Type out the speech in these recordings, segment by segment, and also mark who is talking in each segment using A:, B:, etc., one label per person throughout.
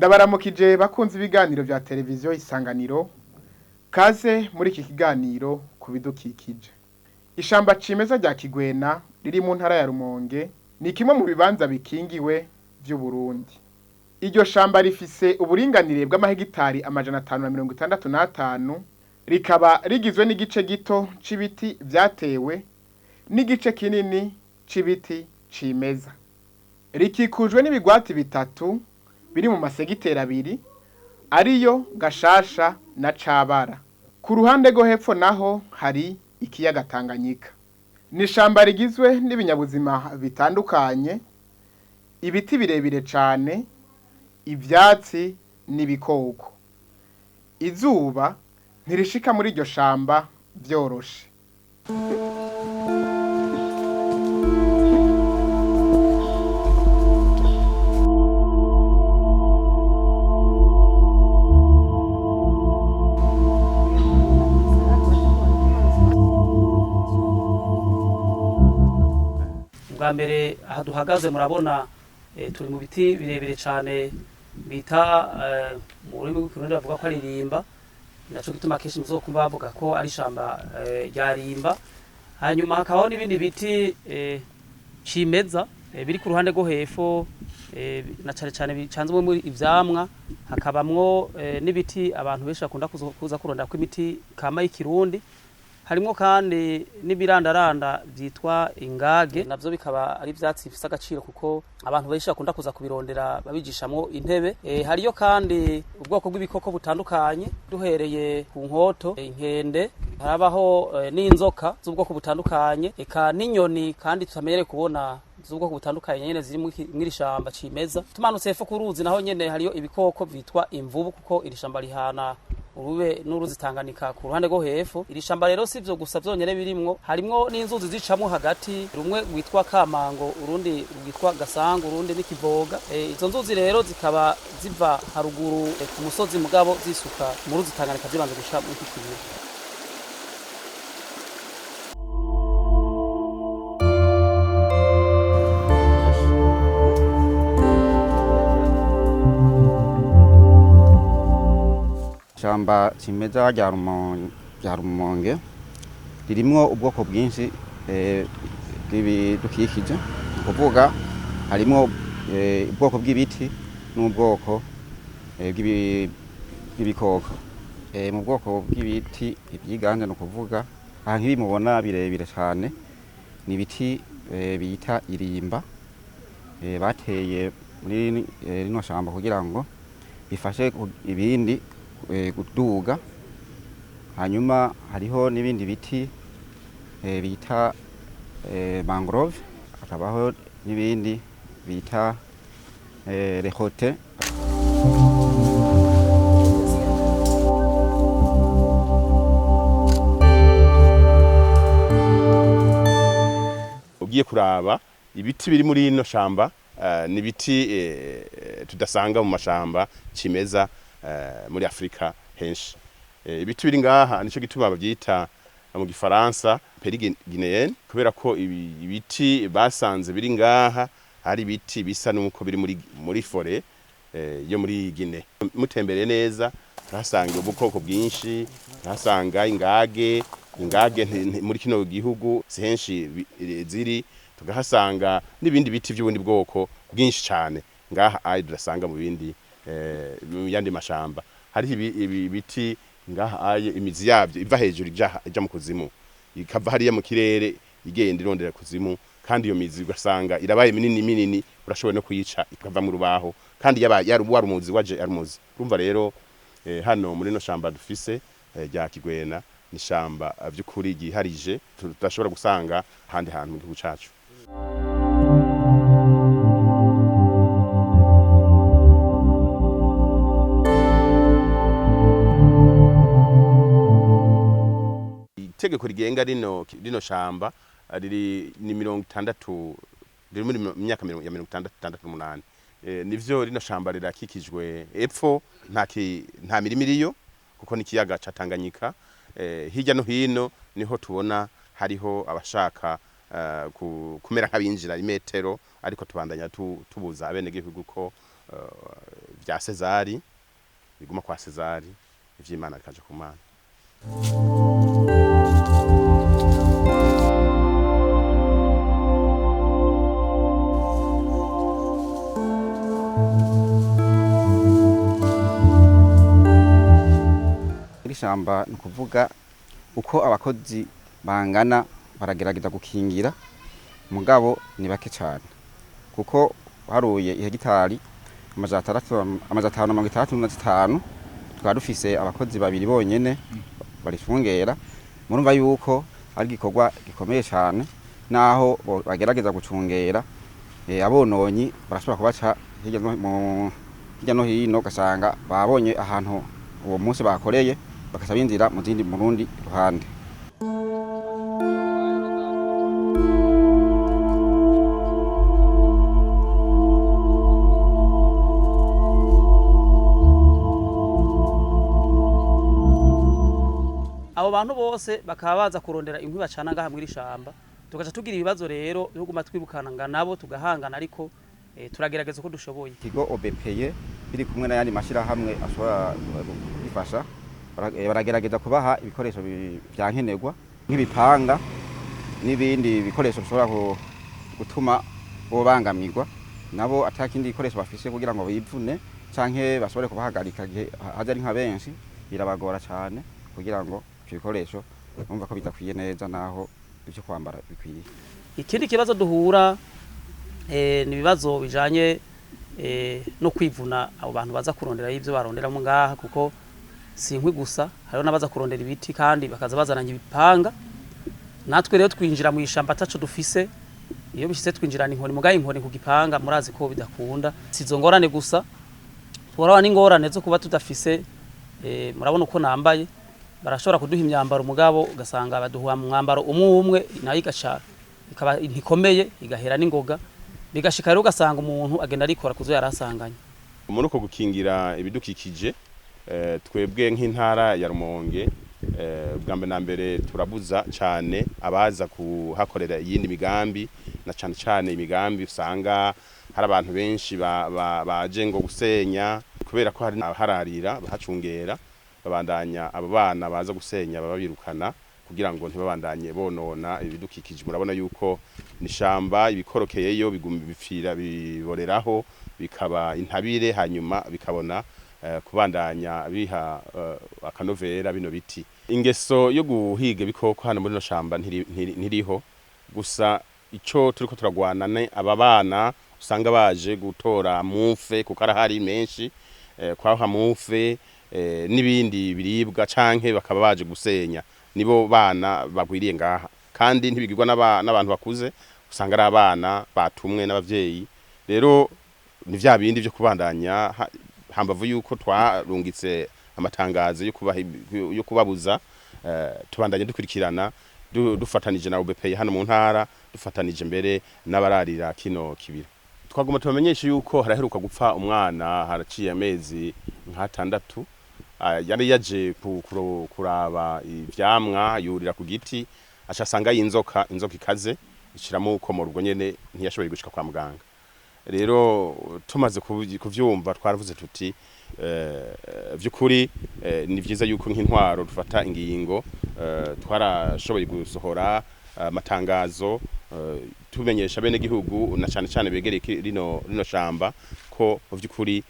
A: Ndabaramukije bakunze ibiganiro vya televiziyo Isanganiro, kaze muri iki kiganiro ku bidukikije. Ishamba cimeza rya Kigwena riri mu ntara ya Rumonge ni kimwe mu bibanza bikingiwe vy'Uburundi. Iryo shamba rifise uburinganire bw'amahegitari 565, rikaba rigizwe n'igice gito c'ibiti vyatewe n'igice kinini c'ibiti cimeza. Rikikujwe n'ibigwati bitatu biri mu masegiteri abiri ariyo Gashasha na Cabara. Ku ruhande rwo hepfo naho hari ikiyaga Tanganyika. Ni ishamba rigizwe n'ibinyabuzima bitandukanye, ibiti birebire cane, ivyatsi n'ibikoko. Izuba ntirishika muri iryo shamba vyoroshe.
B: Bwa mbere aha duhagaze murabona turi mu biti birebire cane bita mu rurimi rw'ikirundi bavuga ko ari rimba, naco gituma kenshi muzokumva bavuga ko ari ishamba rya rimba. Hanyuma hakabaho n'ibindi biti cimeza biri ku ruhande rwo hepfo na cane cane bicanzwemwo ivyamwa, hakabamwo n'ibiti abantu benshi bakunda kuza kuronderako imiti kama y'ikirundi. Harimwo kandi n'ibirandaranda vyitwa ingage, navyo bikaba ari ivyatsi bifise agaciro kuko abantu benshi bakunda kuza kubirondera babijishamwo intebe. Hariyo kandi ubwoko bw'ibikoko butandukanye duhereye ku nkoto, inkende, harabaho n'inzoka z'ubwoko butandukanye, eka n'inyoni kandi tutamenyereye kubona z'ubwoko butandukanye nyene ziri mw'iri shamba cimeza. Tumanutse hepfo ku ruzi naho nyene hariyo ibikoko vyitwa imvubu kuko iri shamba rihana urube n'uruzi Tanganyika ku ruhande rwo hepfo. Iri shamba rero si ivyo gusa vyonyene birimwo, harimwo n'inzuzi zicamwo hagati, rumwe rwitwa Kamango, urundi rwitwa Gasangu, urundi n'iKivoga. Izo nzuzi rero zikaba ziva haruguru ku musozi mugabo zisuka mu ruzi Tanganyika zibanze guca muri iki kibira.
C: Ishamba cimeza rya Rumonge ririmwo ubwoko bwinshi bw'ibidukikije, ni ukuvuga harimwo ubwoko bw'ibiti n'ubwoko bw'ibikoko. Mu bwoko bw'ibiti ivyiganje ni ukuvuga aha nk'ibi mubona birebire cane ni ibiti bita irimba bateye muri rino shamba kugira ngo bifashe ibindi kuduga. Hanyuma hariho n'ibindi biti bita mangrove, hakabaho n'ibindi bita rehote.
D: Ugiye kuraba ibiti biri muri ino shamba ni ibiti tudasanga mu mashamba cimeza muri Afrika henshi. Ibiti biri ngaha nico gituma bavyita mu gifaransa Peri-Guinéenne, kubera ko ibiti basanze biri ngaha ari ibiti bisa nuko biri muri forêt yo muri Guinée. Mutembereye neza turahasanga ubukoko bwinshi, turahasanga ingage, ingage muri kino gihugu si henshi ziri, tugahasanga n'ibindi biti vy'ubundi bwoko bwinshi cane ngaha ayi tudasanga mu bindi mu yandi mashamba. Hariho ibi biti ngaha aye imizi yavyo iva hejuru ija mu kuzimu, ikava hariya mu kirere igenda irondera kuzimu, kandi iyo mizi ugasanga irabaye minini minini, urashoboye no kuyica ikava mu rubaho, kandi yaba wari umuzi waje ari umuzi. Urumva rero hano muri no shamba dufise rya Kigwena ni shamba vy'ukuri ryiharije tudashobora gusanga ahandi hantu mu gihugu cacu. Itegeko rigenga rino shamba riri ni 60, riri muri myaka ya 68. Nivyo rino shamba rirakikijwe epfo nta mirima iriyo kuko ni ikiyaga ca Tanganyika. Hirya no hino niho tubona hariho abashaka kumera nk'abinjira imetero, ariko tubandanya tubuza abenegihugu ko Vya Sezari biguma kwa Sezari, ivy'Imana bikaja ku Mana.
C: Iri shamba ni ukuvuga uko abakozi bangana baragerageza gukingira, mugabo ni bake cyane, kuko haruye ihegitari 565, tukaba dufise abakozi babiri bonyene barifungera. Murumva yuko ari igikorwa gikomeye cyane, naho bagerageza gucungera, abononyi barashobora kubaca hirya no hino, ugasanga babonye ahantu uwo munsi bakoreye bakaca binjira mu zindi mu rundi ruhande.
B: Abo bantu bose bakaba baza kurondera inkwi bacana ngaha mw'iri shamba, tugaca tugira ibibazo rero byo kuguma twibukana nabo tugahangana, ariko turagerageza uko dushoboye.
C: Ikigo OBPE biri kumwe n'ayandi mashyirahamwe ashobora kubifasha, baragerageza kubaha ibikoresho vya nkenerwa nk'ibipanga n'ibindi bikoresho bishobora gutuma bobangamirwa nabo ata kindi gikoresho bafise kugira ngo bivune canke bashobore kubahagarika igihe haje ari nka benshi, birabagora cane kugira ngo ivyo bikoresho bumva ko bidakwiye neza naho ivyo kwambara bikwiye.
B: Ikindi kibazo duhura ni ibibazo bijanye no kwivuna abo bantu baza kurondera ivyo baronderamo ngaha, kuko si inkwi gusa, hariho n'abaza kurondera ibiti kandi bakaza bazananye ibipanga. Natwe rero twinjira mu ishamba ataco dufise, iyo bishitse twinjirana inkoni, mugaye inkoni ku gipanga murazi ko bidakunda. Si izo ngorane gusa, turabona n'ingorane zo kuba tudafise, murabona uko nambaye, barashobora kuduha imyambaro mugabo ugasanga baduha umwambaro umwe umwe, nayo igaca ikaba ntikomeye igahera n'ingoga, bigashika rero ugasanga umuntu agenda arikora kuzo yarasanganye.
D: Muri uko gukingira ibidukikije, twebwe nk'intara ya Rumonge, bwa mbere na mbere turabuza cane abaza kuhakorera iyindi migambi, na cane cane imigambi usanga hari abantu benshi baje ngo gusenya, kubera ko hari abahararira bahacungera, babandanya abo bana baza gusenya babirukana kugira ngo ntibabandanye bonona ibidukikije. Murabona yuko nishamba ibikorokeyeyo biguma bipfira biboreraho bikaba intabire, hanyuma bikabona kubandanya biha akanovera bino biti. Ingeso yo guhiga ibikoko hano muri no shamba ntiriho, gusa ico turiko turagwana ne aba bana usanga baje gutora mufe, kuko arahari menshi, kwaha mufe, n'ibindi biribwa, canke bakaba baje gusenya. Nibo bana bagwiriye ngaha, kandi ntibigirwa n'abantu bakuze, usanga ari abana batumwe n'abavyeyi. Rero ni vya bindi vyo kubandanya hambavu yuko twarungitse amatangazo yo kubabuza, tubandanye dukurikirana dufatanije na OBP hano mu ntara, dufatanije mbere n'abararira kino kibira. Twaguma tubamenyesha yuko haraheruka gupfa umwana haraciye amezi nk'atandatu, yari yaje kuraba ivyamwa, yurira ku giti aca asanga inzoka, inzoka ikaze ishiramo ukomora, ubwo nyene ntiyashoboye gushika kwa muganga. Rero tumaze kuvyumva twaravuze tuti vy'ukuri ni vyiza yuko nk'intwaro dufata ingingo. Twarashoboye gusohora amatangazo, tumenyesha bene gihugu na cane cane begereye rino shamba ko mu vy'ukuri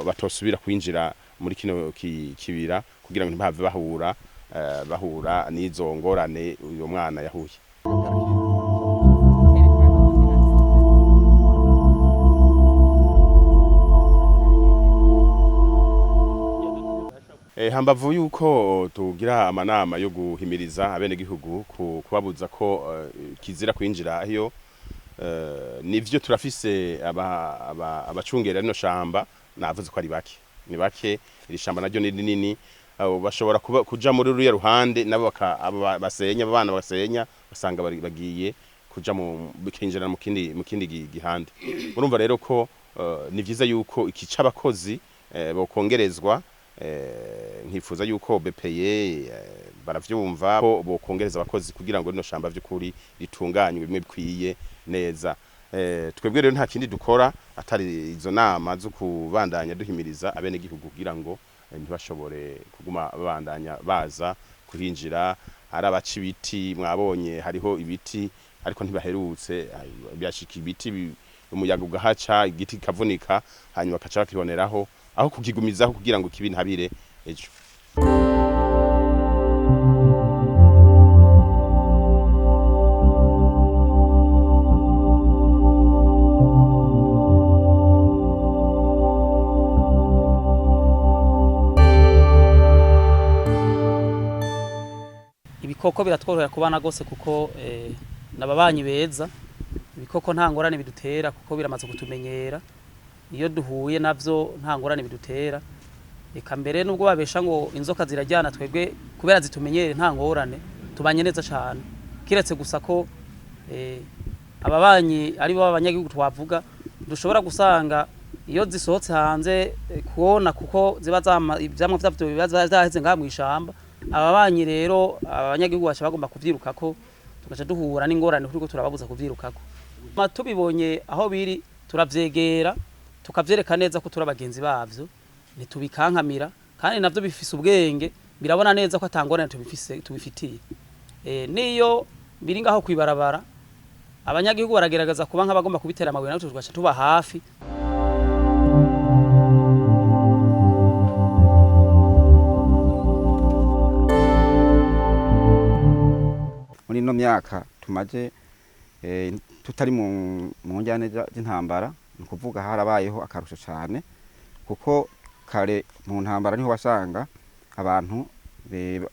D: batosubira kwinjira muri kino kibira kugira ngo ntibave bahura n'izo ngorane uyo mwana yahuye. Hambavu yuko tugira amanama yo guhimiriza abenegihugu kubabuza ko kizira kwinjira iyo, nivyo turafise abacungera rino shamba, navuze ko ari bake, ni bake. Iri shamba naryo ni rinini, abo bashobora kuja muri ruriya ruhande nabo basenya, abana basenya basanga bagiye kuja mu bikinjira mu kindi gihande. Murumva rero ko ni vyiza yuko iki c'abakozi bokongerezwa. Nkifuza yuko BPE baravyumva ko bokongereza abakozi kugira ngo rino shamba vy'ukuri ritunganywe bimwe bikwiye neza. Twebwe rero nta kindi dukora atari izo nama zo kubandanya duhimiriza abenegihugu kugira ngo ntibashobore kuguma babandanya baza kuhinjira. Ari abaca ibiti, mwabonye hariho ibiti ariko ntibaherutse byashika ibiti umuyaga ugahaca igiti kikavunika, hanyuma bakaca bakiboneraho aho kukigumizaho kugira ngo kibe intabire ejo.
B: Ibikoko biratworohera kubana gose kuko nababanyi beza. Ibikoko nta ngorane bidutera kuko biramaze kutumenyera, iyo duhuye navyo nta ngorane bidutera. Eka mbere nubwo babesha ngo inzoka zirajyana, twebwe kubera zitumenyere nta ngorane, tubanye neza cane, kiretse gusa ko ababanyi ari bo abanyagihugu twavuga dushobora gusanga iyo zisohotse hanze kubona kuko ziba ivyamwa vyavyo biba vyaheze ngaha mw'ishamba. Ababanyi rero abanyagihugu baca bagomba kuvyirukako, tugaca duhura n'ingorane kuko turababuza kuvyirukako. Tubibonye aho biri turavyegera tukavyereka neza ko turi abagenzi bavyo, ntitubikankamira, kandi navyo bifise ubwenge, birabona neza ko atangorane tubifitiye. Niyo biri ngaho kwibarabara abanyagihugu baragerageza kuba nk'abagomba kubitera amabuye, natwe tugaca tuba hafi.
C: Muri ino myaka tumaze tutari mu njyane z'intambara, ni ukuvuga harabayeho akarusho cyane, kuko kare mu ntambara niho wasanga abantu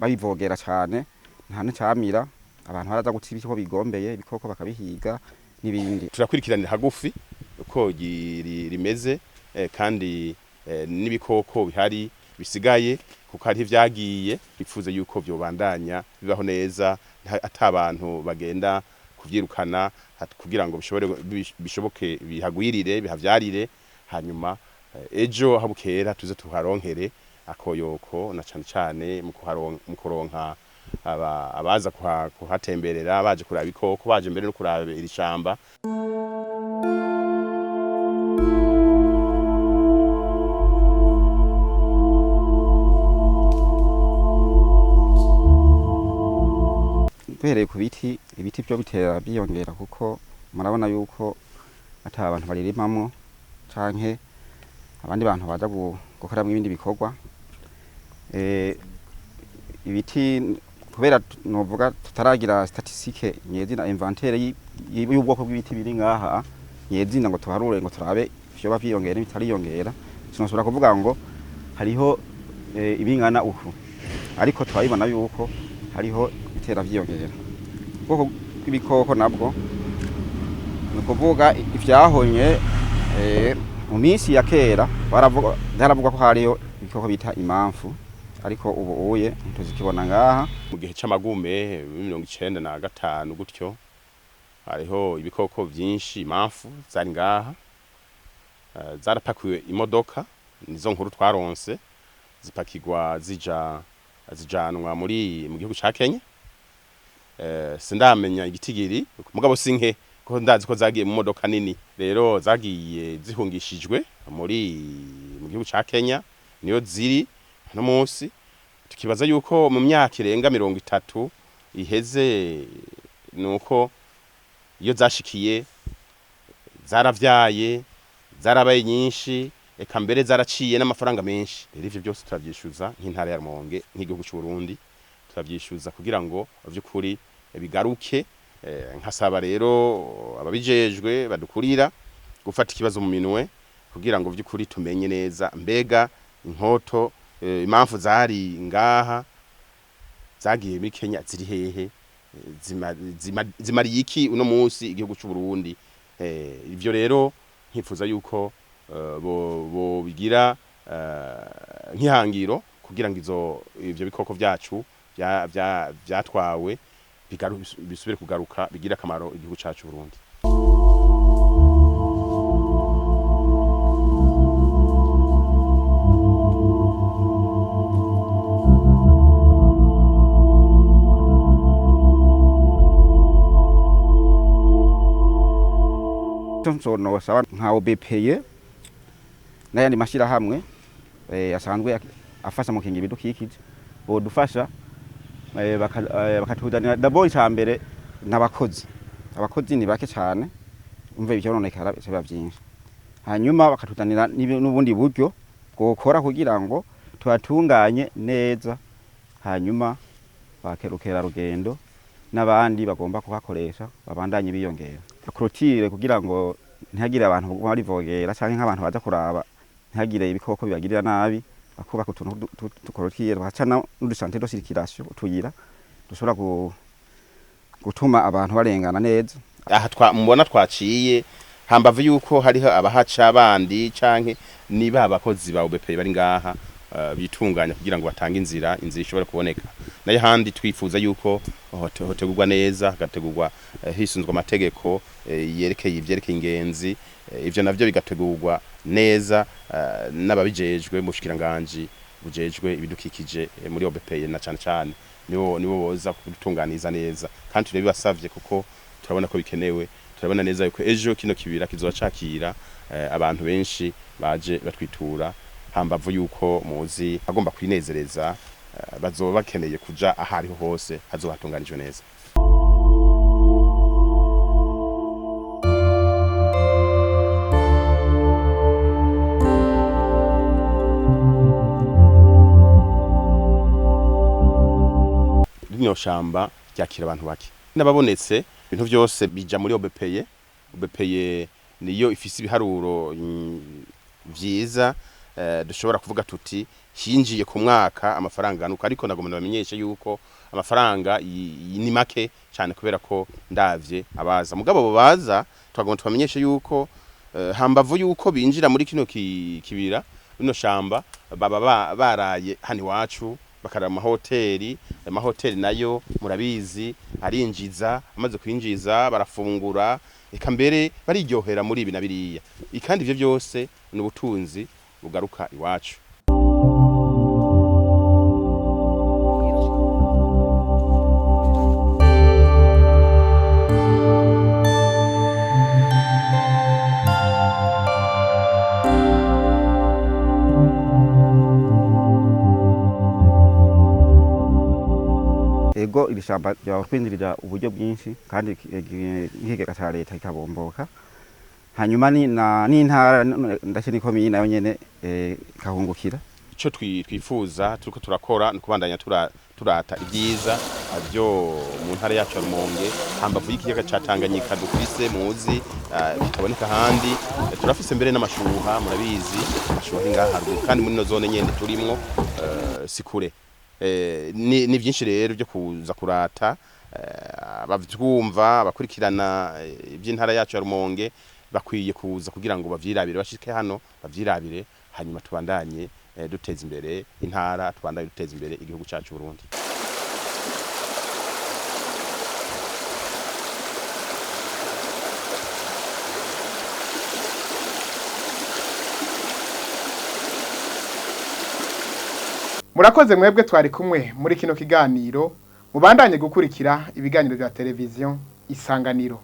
C: babivogera cyane, nta n'icyamira, abantu baraza guca ibiti uko bigombeye, ibikoko bakabihiga n'ibindi.
D: Turakurikiranira hagufi uko rimeze, kandi n'ibikoko bihari bisigaye, kuko hari ivyagiye bifuza yuko vyobandanya bibaho neza, ata abantu bagenda kuvyirukana, kugira ngo bishoboke bihagwirire bihavyarire, hanyuma ejo habukera tuze tuharonkere akoyoko, na cane cane mu kuronka abaza kuhatemberera, baje kuraba ibikoko, baje mbere no kuraba iri shamba.
C: Duhereye ku biti, ibiti byo bitera byiyongera, kuko murabona yuko ata abantu baririmamwo canke abandi bantu baza gukoramwo ibindi bikorwa. Ibiti kubera novuga tutaragira statistique nyezina, inventaire y'ubwoko bw'ibiti biri ngaha nyezina, ngo tuharure ngo turabe vyoba vyiyongera n'ibitariyongera, sinashobora kuvuga ngo hariho ibingana uku, ariko turabibona yuko hariho bitera vyiyongera. Ubwoko bw'ibikoko nabwo ni ukuvuga ivyahonye mu minsi ya kera byaravugwa ko hariyo ibikoko bita imamfu, ariko ubu uye ntituzikibona ngaha.
D: Mu gihe c'amagume 95 gutyo hariho ibikoko vyinshi, imamfu zari ngaha, zarapakiwe imodoka, nizo nkuru twaronse, zipakirwa zijanwa mu gihugu ca Kenya. Sindamenya igitigiri, mugabo sinke ko ndazi ko zagiye mu modoka nini, rero zagiye zihungishijwe mu gihugu ca Kenya, niyo ziri no munsi. Tukibaza yuko mu myaka irenga 30 iheze, nuko iyo zashikiye zaravyaye, zarabaye nyinshi, eka mbere zaraciye n'amafaranga menshi. Rero ivyo byose turavyishuza nk'intara ya Rumonge, nk'igihugu c'u Burundi, turavyishuza kugira ngo vy'ukuri bigaruke. Nkasaba rero ababijejwe badukurira gufata ikibazo mu minwe, kugira ngo vy'ukuri tumenye neza mbega inkoto impamvu zari ngaha zagiye muri Kenya ziri hehe, zimariye iki uno munsi igihugu c'u Burundi. Ivyo rero nkifuza yuko bo bigira nk'ihangiro, kugira ngo ivyo bikoko vyacu vyatwawe bisubire kugaruka, bigira akamaro igihugu cacu Burundi.
C: Nosaba nka OBPE n'ayandi mashyirahamwe asanzwe afasha mu kingira ibidukikije, bodufasha bakatuzanira d'abord icya mbere n'abakozi. Abakozi ni bake cyane, umva ivyononekara biba byinshi. Hanyuma bakatuzanira n'ubundi buryo bwokora kugira ngo tuhatunganye neza, hanyuma bakerukerarugendo n'abandi bagomba kuhakoresha babandanye biyongera. Clôture kugira ngo ntihagire abantu baguma barivogera, canke nk'abantu baza kuraba ntihagire ibikoko bibagirira nabi, bakubaka utuntu duclôture, bagaca n'udusentier de circulation, utuyira dushobora gutuma abantu barengana neza.
D: Aha mubona twaciye hambavu yuko hariho abahaca bandi canke niba abakozi ba OBP bari ngaha bitunganya kugira ngo batange inzira, inzira ishobora kuboneka. Nayo handi twifuza yuko hotegurwa neza, hagategurwa hisunzwe amategeko yerekeye ivyerekeye ingenzi, ivyo navyo bigategurwa neza n'ababijejwe mu bushikiranganji bujejwe ibidukikije, muri OBP na cane cane nibo boza kudutunganiza neza. Kandi turabibasavye kuko turabona ko bikenewe, turabona neza yuko ejo kino kibira kizoba cakira abantu benshi baje batwitura, hambavu yuko muzi agomba kwinezereza, bazoba bakeneye kuja ahariho hose hazoba hatunganijwe neza. Rino shamba ryakira abantu bake n'ababonetse, ibintu byose bija muri OBPE. OBPE niyo ifise ibiharuro vyiza, dushobora kuvuga tuti hinjiye ku mwaka amafaranga anuka, ariko nagomba bamenyeshe yuko amafaranga ni make cyane kubera ko ndavye abaza. Mugabo abo baza twagomba tubamenyeshe yuko hambavu yuko binjira muri kino kibira, rino shamba, baba baraye hano iwacu, bakarara mu mahoteli. Amahoteli nayo murabizi arinjiza, amaze kwinjiza barafungura, eka mbere bariryohera muri ibi na biriya, kandi ivyo byose ni ubutunzi bugaruka iwacu.
C: Ego, iri shamba ryatwinjirira uburyo bwinshi, kandi nk'ikigega ca leta kikabomboka, hanyuma n'intara ndetse n'ikomine nayo nyene ikahungukira.
D: Ico twifuza turiko turakora ni ukubandanya turata ibyiza byo mu ntara yacu ya Rumonge, hambavu y'ikiyaga ca Tanganyika dufise muzi kitaboneka ahandi. Turafise mbere n'amashuha, murabizi amashuha ari ngaha haruguru, kandi muri ino zone nyene turimwo, si kure. Ni byinshi rero byo kuza kurata, abavyumva abakurikirana iby'intara yacu ya Rumonge bakwiye kuza kugira ngo bavyirabire, bashike hano bavyirabire, hanyuma tubandanye duteza imbere intara, tubandanye duteza imbere igihugu cacu Burundi.
A: Murakoze mwebwe twari kumwe muri kino kiganiro, mubandanye gukurikira ibiganiro bya televiziyo Isanganiro.